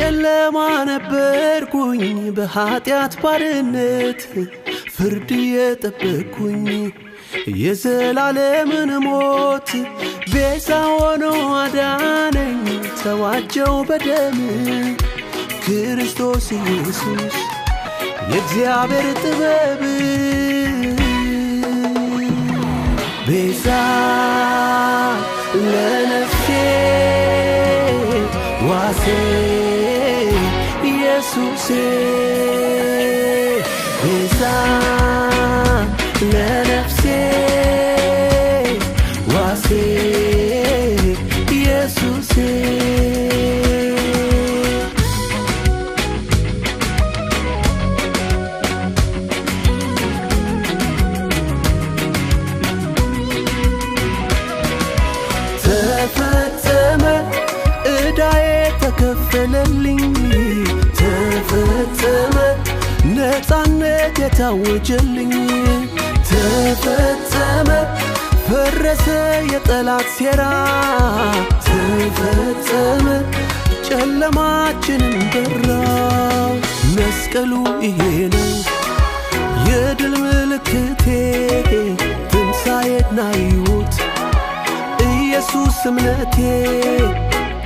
በጨለማ ነበርኩኝ በኃጢአት ባርነት ፍርድ የጠበቅኩኝ የዘላለምን ሞት ቤዛ ሆኖ አዳነኝ ተዋጀው በደም ክርስቶስ ኢየሱስ የእግዚአብሔር ጥበብ ቤዛ ለነፍሴ ዋሴ ኢየሱሴ ቤዛ ለነፍሴ ዋሴ ኢየሱሴ ተፈጸመ ዕዳዬ ተከፈለልኝ ተፈጸመ ነፃነት የታወጀልኝ ተፈጸመ ፈረሰ የጠላት ሴራ ተፈጸመ ጨለማችንን በራ መስቀሉ ይሄ ነው የድል ምልክቴ ትንሣኤና ሕይወት ኢየሱስ እምነቴ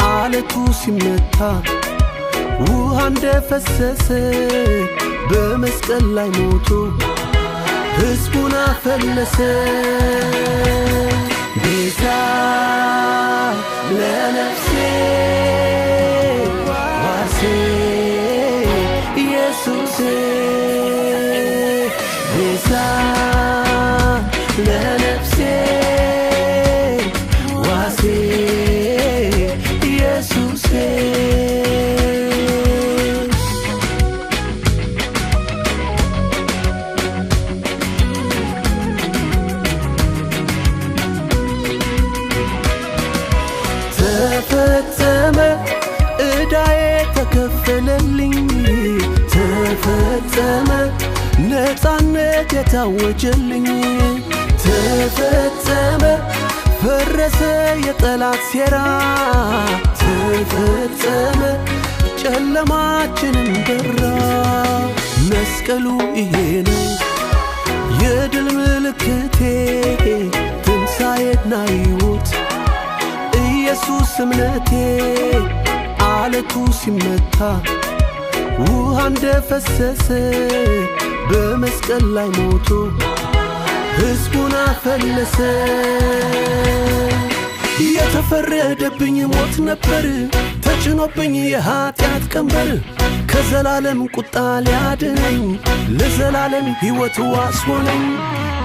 አለቱ ሲመታ ውሃ እንደፈሰሰ በመስቀል ላይ ሞቶ ሕዝቡን አፈለሰ ቤዛ ለነፍሴ ዋሴ ኢየሱሴ ቤዛ ለነፍሴ ዋሴ ኢየሱሴ ተፈጸመ ዕዳዬ ተከፈለልኝ ተፈጸመ ነፃነት የታወጀልኝ ተፈጸመ ፈረሰ የጠላት ሴራ ተፈጸመ ጨለማችንን በራ መስቀሉ ይሄ ነው የድል ምልክቴ ትንሣኤና ሕይወት ኢየሱስ እምነቴ አለቱ ሲመታ ውሃ እንደፈሰሰ በመስቀል ላይ ሞቶ ሕዝቡን አፈለሰ የተፈረደብኝ ሞት ነበር ተጭኖብኝ የኃጢአት ቀንበር ከዘላለም ቁጣ ሊያድነኝ ለዘላለም ሕይወት ዋስ ሆነኝ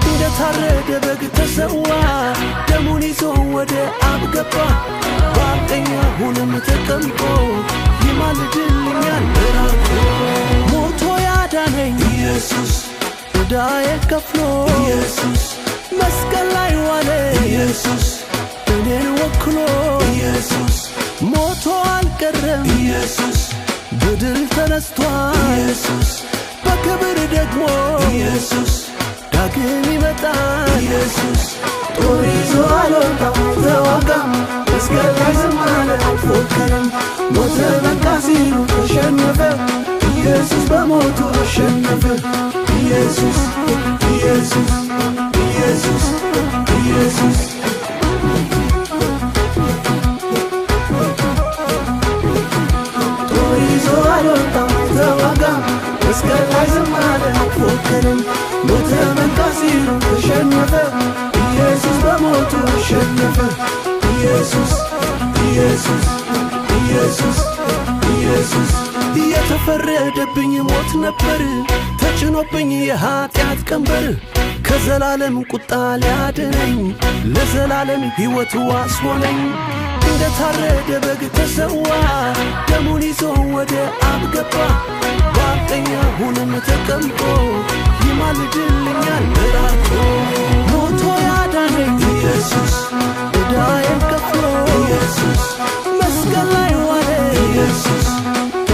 እንደታረደ በግ ተሰዋ ደሙን ይዞ ወደ አብ ገባ በአብ ቀኝ አሁንም ተቀምጦ ይማልድልኛል ራቆ ሞቶ ያዳነኝ ኢየሱስ ዕዳዬን ከፍሎ ኢየሱስ መስቀል ላይ ዋለ ኢየሱስ እኔን ወክሎ ኢየሱስ ሞቶ አልቀረም ኢየሱስ በድል ተነስቷል ኢየሱስ በክብር ደግሞ ኢየሱስ ዳግም ይመጣል ኢየሱስ ጦር ይዞ አልወጣም ተዋጋም መስቀል ላይ ዝም አለ አልፎከረም ሞተ በቃ ሲሉ ተሸነፈ ኢየሱስ በሞቱ አሸነፈ ኢየሱስ ኢየሱስ ኢየሱስ ኢየሱስ ጦር ይዞ አልወጣም ተዋጋም መስቀል ላይ ዝም አለ አልፎከረም ሞተ በቃ ሲሉ ተሸነፈ ኢየሱስ በሞቱ አሸነፈ ኢየሱስ ኢየሱስ ኢየሱስ ኢየሱስ የተፈረደብኝ ሞት ነበር ተጭኖብኝ የኃጢአት ቀንበር ከዘላለም ቁጣ ሊያድነኝ ለዘላለም ሕይወት ዋስ ሆነኝ እንደታረደ በግ ተሰዋ ደሙን ይዞ ወደ አብ ገባ በአብ ቀኝ አሁንም ተቀምጦ ይማልድልኛል ራቆ ሞቶ ያዳነኝ ኢየሱስ ዕዳዬን ከፍሎ ኢየሱስ መስቀል ላይ ዋለ ኢየሱስ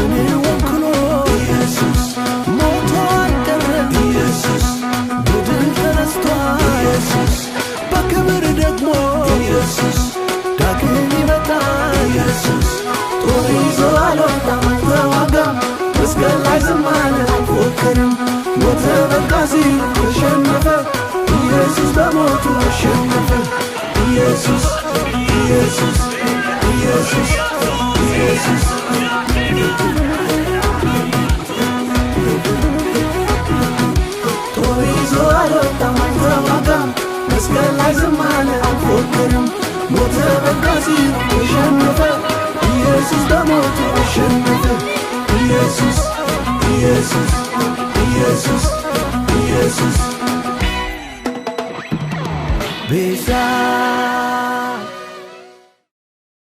እኔን ወክሎ ኢየሱስ ሞቶ አልቀረም ኢየሱስ በድል ተነስቷል ኢየሱስ በክብር ደግሞ ኢየሱስ ዳግም ይመጣል ኢየሱስ ጦር ይዞ አልወጣም ላይ ዝም አለ አልፎከረም። ሞተ በቃ ሲሉ ተሸነፈ። ኢየሱስ በሞቱ አሸነፈ። ኢየሱስ ኢየሱስ ኢየሱስ ኢየሱስ። ጦር ይዞ አልወጣም አልተዋጋም። መስቀል ላይ ዝም አለ አልፎከረም። ሞተ በቃ ሲሉ ተሸነፈ። ኢየሱስ በሞቱ አሸነፈ። ኢየሱስ ኢየሱስ ኢየሱስ ኢየሱስ። ቤዛ